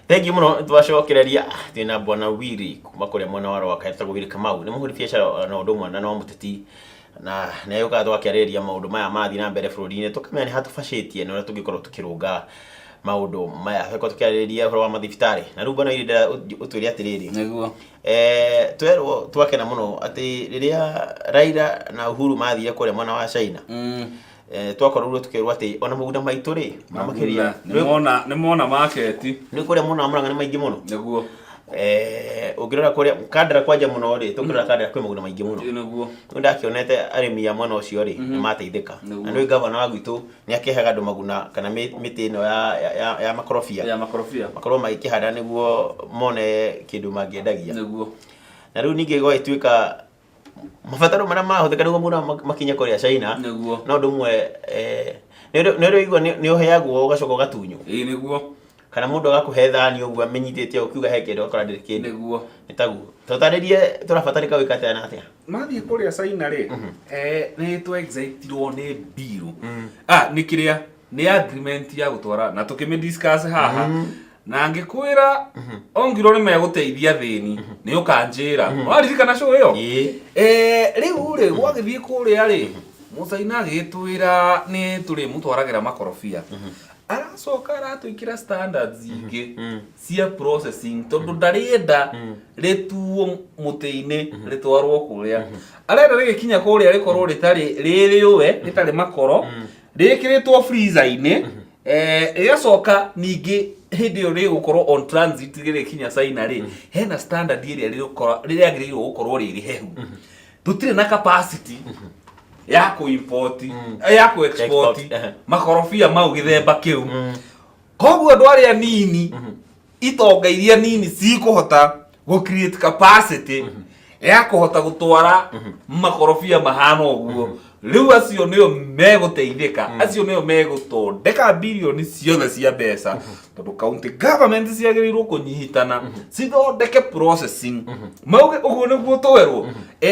Thengiũ mũno twacokereria twĩna bwana Willy kuma kũrĩa mwena wa Rwaka etagwo Willy Kamau, nĩ mũhũri biacara na ũndũ ũmwe na no mũteti, na nĩ agĩũkaga tũgakĩarĩrĩria maũndũ maya marathiĩ na mbere bũrũri-inĩ, tũkamenya nĩ ha tũbacĩtie na ũrĩa tũngĩkorwo tũkĩrũnga maũndũ maya. Tũgakorwo tũkĩarĩrĩria ũhoro wa mathibitarĩ, na rĩu bwana Willy ndĩrenda ũtwĩre atĩrĩrĩ, Nĩguo. Twerwo twakena mũno atĩ rĩrĩa Raila na Uhuru mathire kũrĩa mwena wa China, twakorirwo tukĩrwo atĩ ona mũgũnda maitũ rĩ, na makĩria Nĩmona nĩmona market. Nĩ kũrĩa mwena wa Murang'a nĩ maingĩ mũno. Nĩguo. Ũngĩrora kũrĩa Kandara kwanja mũno rĩ, tũngĩrora Kandara kwĩ mũgũnda maingĩ mũno. Nĩguo. Nĩ ndakĩonete arĩmi a mwena ũcio rĩ, nĩ mateithĩka. Na nĩ gavana wa gwitũ nĩ akĩheaga andũ maguna kana mĩtĩ ĩno ya makorobia. Ya makorobia. Makorwo magĩkĩhanda nĩguo mone kĩndũ mangĩendagia. Nĩguo. Na rĩu ningĩ gwagĩtuĩka mabataro marĩa marahũthĩka nĩguo mũndũ makinye kũrĩa China. Nĩguo. No ũndũ ũmwe, nĩ ũrĩ waigua nĩ ũheagwo ũgacoka ũgatunywo? Ĩĩ nĩguo. Kana mũndũ agakũhe thani ũguo amenyithĩtie ũkiuga he kĩndũ, ũgakora ndĩrĩ kĩndũ. Nĩguo. Nĩ taguo. Tũtarĩrie tũrabatarĩka gwĩka atĩa na atĩa? Mathiĩ kũrĩa China rĩ, nĩ twa excitirwo nĩ bill. Ah, nĩ kĩrĩa nĩ agreement ya gũtwara na tũkĩmĩ discuss haha. Na ngĩkwĩra ongirwo nĩ megũteithia thĩni nĩ ũkanjĩra. Waririkana show ĩyo? Ĩĩ. Rĩu rĩ, gwagĩthiĩ kũrĩa rĩ, Mũcaina agĩtwĩra nĩ tũrĩmũtwaragĩra makorobia. Aracoka aratwĩkĩra standards ingĩ cia processing tondũ ndarĩenda rĩtuo mũtĩ-inĩ rĩtwarwo kũrĩa. Arenda rĩgĩkinya kũrĩa rĩkorwo rĩtarĩ rĩrĩũe, rĩtarĩ makoro, rĩkĩrĩtwo freezer-inĩ, rĩgacoka ningĩ hĩndĩ ĩyo rĩgũkorwo on transit rĩgĩkinya China rĩ, hena standard ĩrĩa rĩagĩrĩirwo gũkorwo rĩ rĩhehu. Tũtirĩ na capacity ya kũ import, ya kũ export Export, makorobia mau gĩthemba kĩu. Koguo andũ arĩa nini, itonga iria nini cikũhota gũ create capacity ya kũhota gũtwara makorobia mahana ũguo, rĩu acio nĩo megũteithĩka, acio nĩo megũthondeka birioni ciothe cia mbeca, tondũ county government ciagĩrĩirwo kũnyitana cithondeke processing mauge ũguo nĩguo twerwo.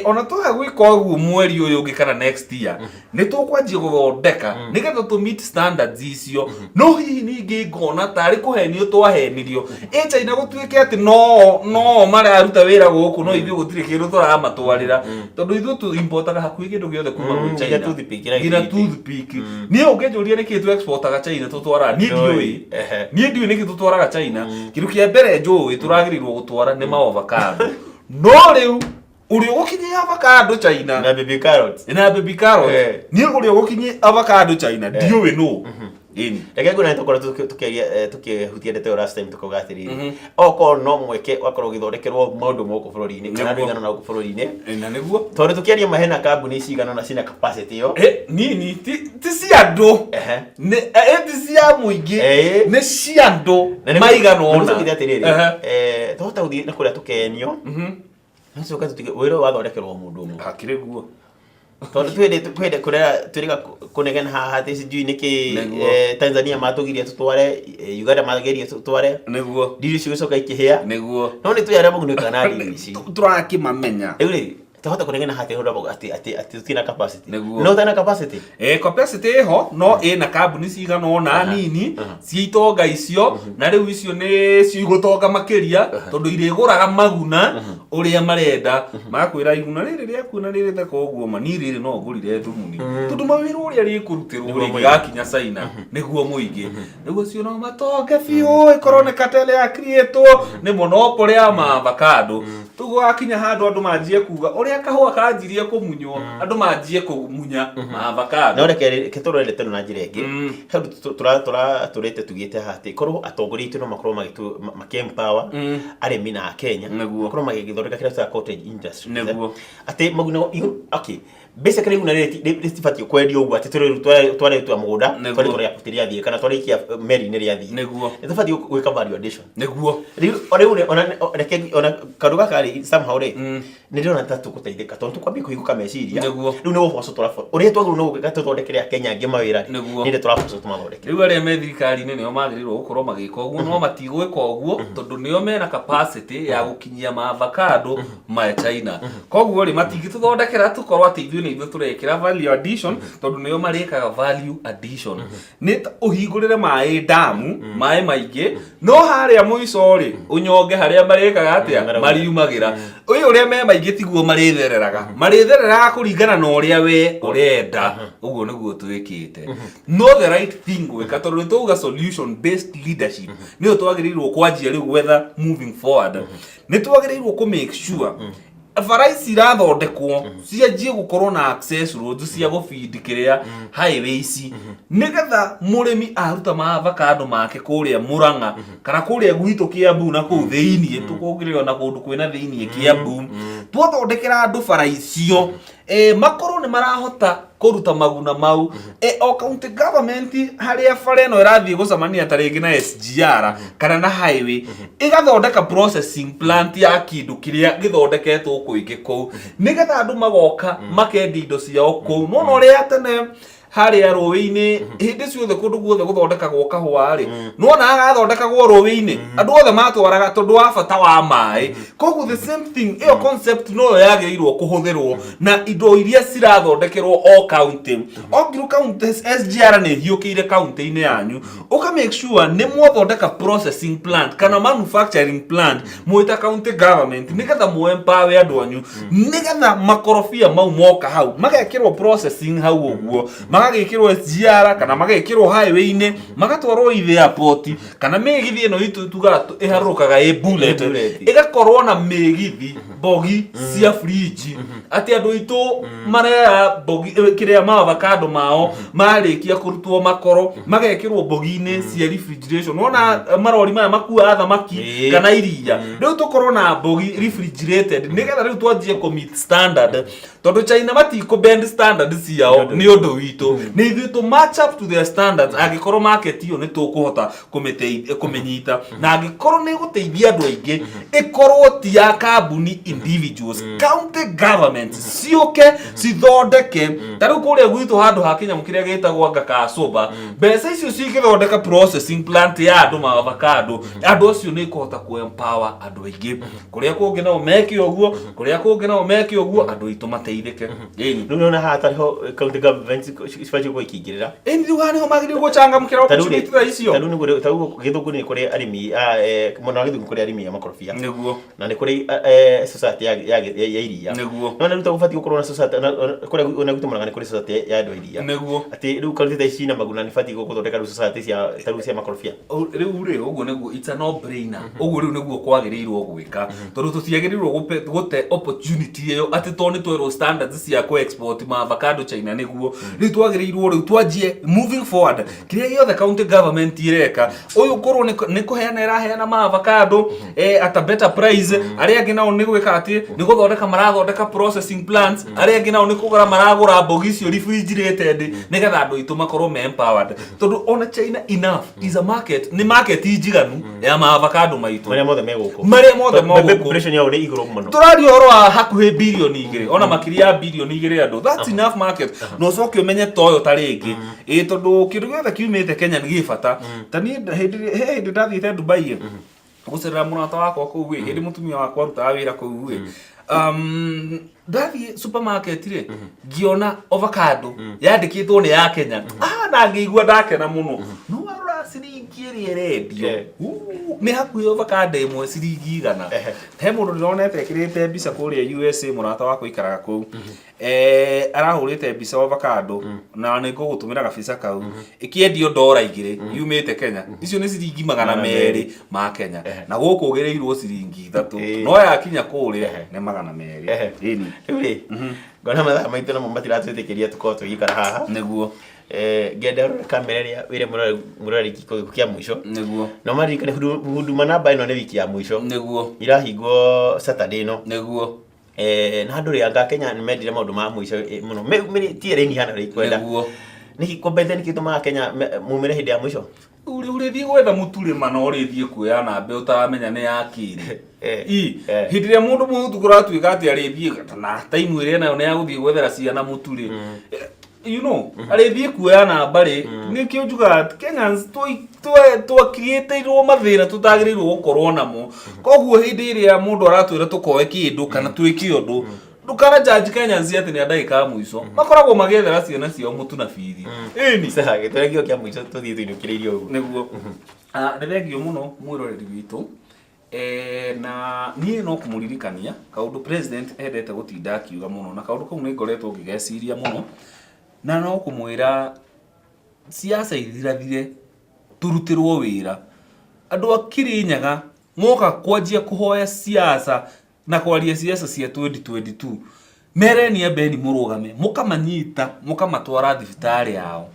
Ona twaga gwĩka ũguo mweri ũyũ ũngĩ kana next year, nĩ tũkwanjia gũthondeka nĩgetha tũ meet standards icio. No hihi ningĩ ngona tarĩ kũhenio twahenirio ĩ China, gũtuĩke atĩ no mararuta wĩra gũkũ, no ithuĩ gũtirĩ kĩndũ tũramatwarĩra, tondũ ithuĩ tũ importaga hakuhĩ kĩndũ gĩothe kuma gwĩ Nginya China. Toothpick na nginya ibiriti. Toothpick. Niĩ ũngĩnjũria nĩkĩ tũ exportaga China tũtwaraga, niĩ ndiũĩ. Niĩ ndiũĩ nĩkĩ tũtwaraga China. Kĩndũ kĩa mbere njũĩ tũragĩrĩirwo gũtwara nĩ ma avocado, no rĩu ũrĩa ũgũkinyia avocado China na baby carrots. Na baby carrot. Niĩ ũrĩa ũgũkinyia avocado China ndiũĩ nũ ĩni. Reke nguona nĩ tũkorwo tũkĩaria, tũkĩhutia ndeto ĩyo last time, tũkauga atĩrĩrĩ, okorwo no mweke wakorwo ũgĩthondekerwo maũndũ gũkũ bũrũri-inĩ kana andũ aigana ũna gũkũ bũrũri-inĩ. Na nĩguo. Tondũ tũkĩaria ma hena kambuni cigana ũna cina capacity ĩyo. Nini ti cia andũ. Nĩ ti cia mũingĩ. Nĩ cia andũ Na nĩguo- maigana nĩguo ũna. tũkĩte atĩrĩrĩ, twahota gũthiĩ na kũrĩa tũkenio, no tũcoke tũtige wĩra ũyũ wathondekerwo mũndũ ũmwe. Hakĩrĩ guo. Tondũ twende twende kũrera twĩrĩga kũnegena haha atĩ sijui nĩkĩ. Nĩguo. Tanzania matũgiria tũtware, Uganda mageria tũtware. Nĩguo. Ndiri icio gĩcoka ikĩhĩa. Nĩguo. No nĩ twĩ arĩa magunĩkaga na ndiri ici. Tũrakĩmamenya. Rĩu rĩ, twahota kũnegena haha atĩ atĩ tũtirĩ na capacity. Nĩguo. No ũtarĩ na capacity. Capacity ĩho, no ĩna kambuni cigana ũna nini cia itonga icio, na rĩu icio nĩ cio igũtonga makĩria tondũ irĩgũraga maguna ũrĩa marenda. Magakwĩra iguna rĩrĩ rĩaku na rĩrĩ thaka ũguo, ma niĩ rĩrĩ no ngũrire thumuni, tondũ mawĩra ũrĩa rĩkũrutĩrwo Nĩguo mũingĩ. rĩngĩgakinya China nĩguo mũingĩ. Rĩu acio no matonge biũ, ĩkorwo nĩ katele ya creatwo nĩ monopoly ya maavocado. Tũgwakinya handũ andũ manjie kuga ũrĩa kahũa kanjirie kũmunywo, andũ manjie kũmunya maavocado. No reke tũrore ndeto ĩno na njĩra ĩngĩ. He ũndũ tũrĩte tugĩte haha atĩ korwo atongoria aitũ no makorwo makĩ empower arĩmi na Akenya, makorwo magĩthondeka kĩrĩa tũtaga cottage industry. Atĩ maguna, okay, basically iguna rĩrĩ rĩtibatiĩ kwendio ũguo atĩ tũrĩ twarĩtua mũgũnda, twarĩtua rĩathiĩ kana twarĩikia meri-inĩ rĩathiĩ. Nĩ tũbatiĩ gwĩka value addition. Rĩu rĩ, ona reke ona kaũndũ gaka rĩ, somehow rĩ, nĩ ndĩrona ta tũkũ Tũgũteithĩka tondũ tũkwambia kũhingũka meciria. Nĩguo. Rĩu nĩ gũboco tũrabo ũrĩa twagĩrĩirwo nĩ gũka tũthondekere Akenya angĩ mawĩra rĩ, Nĩguo. nĩ tũraboco tũmathondekere. Rĩu arĩa me thirikari-inĩ nĩo magĩrĩirwo gũkorwo magĩka ũguo, no matigwĩka ũguo tondũ nĩo mena capacity ya gũkinyia maavocado ma China. Koguo rĩ, matingĩtũthondekera tũkorwo atĩ ithuĩ nĩ ithuĩ tũrekĩra value addition, tondũ nĩo marĩkaga value addition. Nĩ ta ũhingũrĩre maĩ ndamu, maĩ maingĩ, no harĩa mũico rĩ, ũnyonge harĩa marĩkaga atĩa, mariumagĩra. Ũyũ ũrĩa me maingĩ tiguo marĩthereraga, marĩthereraga kũringana na ũrĩa we ũrenda. Ũguo nĩguo twĩkĩte. No the right thing gwĩka, tondũ nĩ twauga solution based leadership nĩyo twagĩrĩirwo kwanjia rĩu gwetha moving forward, nĩ twagĩrĩirwo kũ make sure bara ici irathondekwo cianjie gũkorwo na access roads cia gũbindi kĩrĩa highway ici, nĩgetha mũrĩmi aruta maavocado make kũrĩa Murang'a kana kũrĩa gwitũ Kiambu na kũu thĩiniĩ, tũkũngĩrĩo na kũndũ kwĩna thĩiniĩ Kiambu, twathondekera andũ bara icio, makorwo nĩ marahota kũruta maguna mau. O county government harĩa bara ĩno ĩrathiĩ gũcemania ta rĩngĩ na SGR kana na highway, ĩgathondeka processing plant ya kĩndũ kĩrĩa gĩthondeketwo kũingĩ kũu, nĩgetha andũ magoka makendia indo ciao kũu. Nona ũrĩa tene harĩa rũĩ-inĩ, hĩndĩ ciothe kũndũ guothe gũthondekagwo kahũa rĩ, nĩwonaga gathondekagwo rũĩ-inĩ, andũ othe matwaraga tondũ wa bata wa maĩ. Koguo the same thing, ĩyo concept noyo yagĩrĩirwo kũhũthĩrwo na indo iria cirathondekerwo o county. Ongirwo county SGR nĩ ĩhiũkĩire county-inĩ yanyu, ũka make sure nĩ mwathondeka processing plant kana manufacturing plant mwĩta county government, nĩgetha mũ empower andũ anyu, nĩgetha makorobia mau moka hau magekĩrwo processing hau ũguo, magagĩkĩrwo SGR kana magekĩrwo highway-inĩ, magatwarwo ithe airport kana mĩgithi ĩno itũ tugaga ĩharũrũkaga ĩ bullet. Bullet. Ĩgakorwo na mĩgithi bogi cia fridge, atĩ andũ aitũ mareya bogi, kĩrĩa maavocado mao marĩkia kũrutwo makoro magekĩrwo bogi-inĩ cia refrigeration. Wona marori maya makuaga thamaki kana iria, rĩu tũkorwo na bogi refrigerated, nĩgetha rĩu twanjie kũ meet standard, tondũ China matikũ bend standard ciao nĩ ũndũ witũ, nĩ ithuĩ tũ match up to their standards. Angĩkorwo market ĩyo nĩ tũkũhota kũmĩnyita, na angĩkorwo nĩ ĩgũteithia andũ aingĩ, ĩkorwo ti ya kambuni individuals, county government ciũke cithondeke. Ta rĩu kũrĩa gwitũ handũ ha kĩnyamũ kĩrĩa gĩtagwo anga kacoba, mbeca icio cingĩthondeka processing plant ya andũ ma avocado, andũ acio nĩ ĩkũhota kũ empower andũ aingĩ. Kũrĩa kũngĩ nao meke ũguo, kũrĩa kũngĩ nao meke ũguo, andũ aitũ mateithĩke. Ĩni. Rĩu nĩona haha tarĩho county government cibatiĩ gũkorwo ikĩingĩrĩra. Ĩni, rĩu haha nĩho magĩrĩirwo gũcangamũkĩra Ta rĩu rĩ- opportunity ta icio. Ta rĩu nĩguo, ta rĩu Gĩthũngũ nĩ kũrĩ arĩmi mwena wa Gĩthũngũ kũrĩ arĩmi a makorobia na nĩ kũrĩ society ya iria. No na rĩu ta gũbatiĩ gũkorwo na society kũrĩa ona gwitũ Murang'a nĩ kũrĩ society ya andũ a iria. Atĩ rĩu kaunti ta ici na Maguna nĩ batiĩ gũthondeka rĩu society cia ta rĩu cia makorobia. Rĩu rĩ, ũguo nĩguo, it's a no brainer, ũguo rĩu nĩguo kwagĩrĩirwo gwĩka, tondũ tũtiagĩrĩirwo gũte opportunity ĩyo atĩ tondũ nĩ twerwo standards cia kũ export ma avocado China. Nĩguo rĩu twagĩrĩirwo rĩu twanjie moving forward, kĩrĩa gĩothe county government ĩreka, ũyũ korwo nĩ kũheana ĩraheana ma avocado at a better price, arĩa angĩ nao nĩ gwĩka atĩ nĩ gũthondeka marathondeka processing plants, arĩa angĩ nao nĩ kũgũra maragũra mbogi icio refrigerated, nĩgetha andũ aitũ makorwo me empowered, tondũ ona China enough is a market, nĩ market njiganu ya ma avocado maitũ. Marĩa mothe me gũkũ. Marĩa mothe me gũkũ. Population yao nĩ igũrũ mũno. Tũraria ũhoro wa hakuhĩ 2 bilioni, ona makĩria ya 2 bilioni andũ. That's enough market. Na ũcoke ũmenye toyo ta rĩngĩ ĩ, tondũ kĩndũ gĩothe kiumĩte Kenya nĩ gĩ bata. Ta niĩ he hĩndĩ ndathiĩte Dubai ĩ, gũcerera mũrata wakwa kũu ĩ, hĩndĩ mũtumia wakwa arutaga wĩra kũu ĩ, ndathiĩ supermarket rĩ, ngĩona avocado yandĩkĩtwo nĩ ya Kenya, na ngĩigua ndakena mũno. No warora ciringi ĩrĩa ĩrendio, nĩ hakuhĩ avocado ĩmwe ciringi 100. He mũndũ ndĩronete ekĩrĩte mbica kũrĩa USA, mũrata wakwa ikaraga kũu, arahũrĩte mbica avocado, na nĩ ngũgũtũmĩra gabica kau, ĩkĩendio ndora 2 yumĩte Kenya. Icio nĩ ciringi magana Magana merĩ ma Kenya, na gũkũ ũgĩrĩirwo ciringi 3, no yakinya kũrĩa nĩ 200. Ĩni. Rĩu rĩ, ngona mathaa maitũ namo matiratwĩtĩkĩria tũkorwo tũgĩikara haha. Ngenda ũrore kamera ĩrĩa wĩre mũroreri gĩko kĩa mũico. No maririkane Huduma namba ĩno nĩ wiki ya mũico. Irahingwo Saturday ĩno. Na andũ rĩ, anga Kenya nĩ mendire maũndũ ma mũico mũno. Ti raini hana ũrĩa ikwenda. Nĩkĩ kwambete, nĩkĩ gĩtũmaga Kenya mumĩre hĩndĩ ya mũico? Ũrĩthiĩ gwetha mũturĩma na ũrĩthiĩ kuoya namba ũtaramenya nĩ ya kĩrĩ. Eh, eh. Hĩndĩ ĩrĩa mũndũ mũhũtu kũratuĩka atĩ arĩthiĩ na taimu ĩrĩa nayo nĩ ya gũthiĩ gwethera ciana mũtu rĩ, arĩthiĩ kuoya namba rĩ, nĩkĩo njugaga atĩ Kenyans twakiriĩtĩirwo mathĩna tũtagĩrĩirwo gũkorwo namo. Koguo hĩndĩ ĩrĩa mũndũ aratwĩra tũkoe kĩndũ kana twĩke ũndũ, ndũkana judge Kenyans atĩ nĩ a ndagĩka ya mũico. Makoragwo magĩethera ciana ciao mũtu na bithi. Ĩni. Sawa, gĩtũre kĩa mũico tũthiĩ tũinũkĩrĩirie ũguo. Nĩguo. Ah, nĩ thengio mũno mwĩroreri witũ. Eh, na niĩ no kũmũririkania kaũndũ president endete gũtinda akiuga mũno, na kaũndũ kau nĩ ngoretwo ngĩgeciria mũno, na no kũmwĩra siasa ithirathire tũrutĩrwo wĩra. Andũ a Kirinyaga moka kwanjia kũhoya siasa na kwaria siasa cia 2022, mereni ambeni mũrũgame, mũkamanyita, mũkamatwara thibitarĩ yao,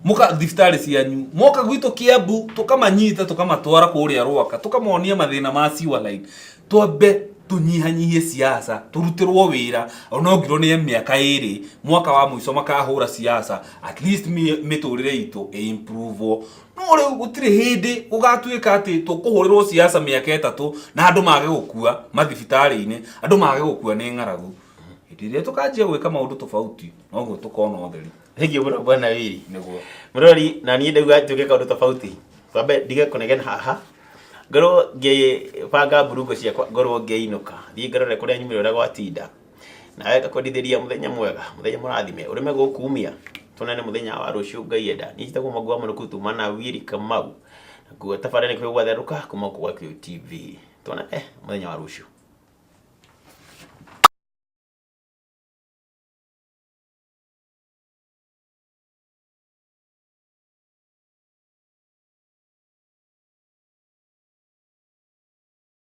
mũka thibitarĩ cianyu, moka gwitũ Kiambu tũkamanyita tũkamatwara kũrĩa Rwaka, tũkamonia mathĩna ma sewer line. Twambe tũnyihanyihie siasa, tũrutĩrwo wĩra, ona ongirwo nĩ mĩaka ĩrĩ, mwaka wa mũico makahũra siasa, at least mĩtũrĩre itũ ĩ improve. No rĩu gũtirĩ hĩndĩ gũgatuĩka atĩ tũkũhũrĩrwo siasa mĩaka 3 na andũ mage gũkua mathibitarĩ-inĩ, andũ mage gũkua nĩ ng'aragu. Hĩndĩ ĩrĩa tũkanjia gwĩka maũndũ tofauti, noguo tũkona ũtheri. Thengiũ mũno Bwana Willy. Nĩguo. Mũrori, na niĩ ndauga njũke kaũndũ tofauti. Twambe ndige kũnegena haha. Ngorwo ngĩbanga mburungo ciakwa, ngorwo ngĩinũka. Thiĩ ngarore kũrĩa nyumĩra ũrĩa gwatinda. Nawe ngakwendithĩria mũthenya mwega, mũthenya mũrathime, ũrĩme gũkumia. Tuonane mũthenya wa rũciũ Ngai enda. Niĩ njĩtagwo Mwangi wa Mũnũku tuma na Willy Kamau. Nakuo tabarĩra nĩ kũrĩ gwatherũka kuma gũkũ gwa QTV. Tuonane mũthenya wa rũciũ.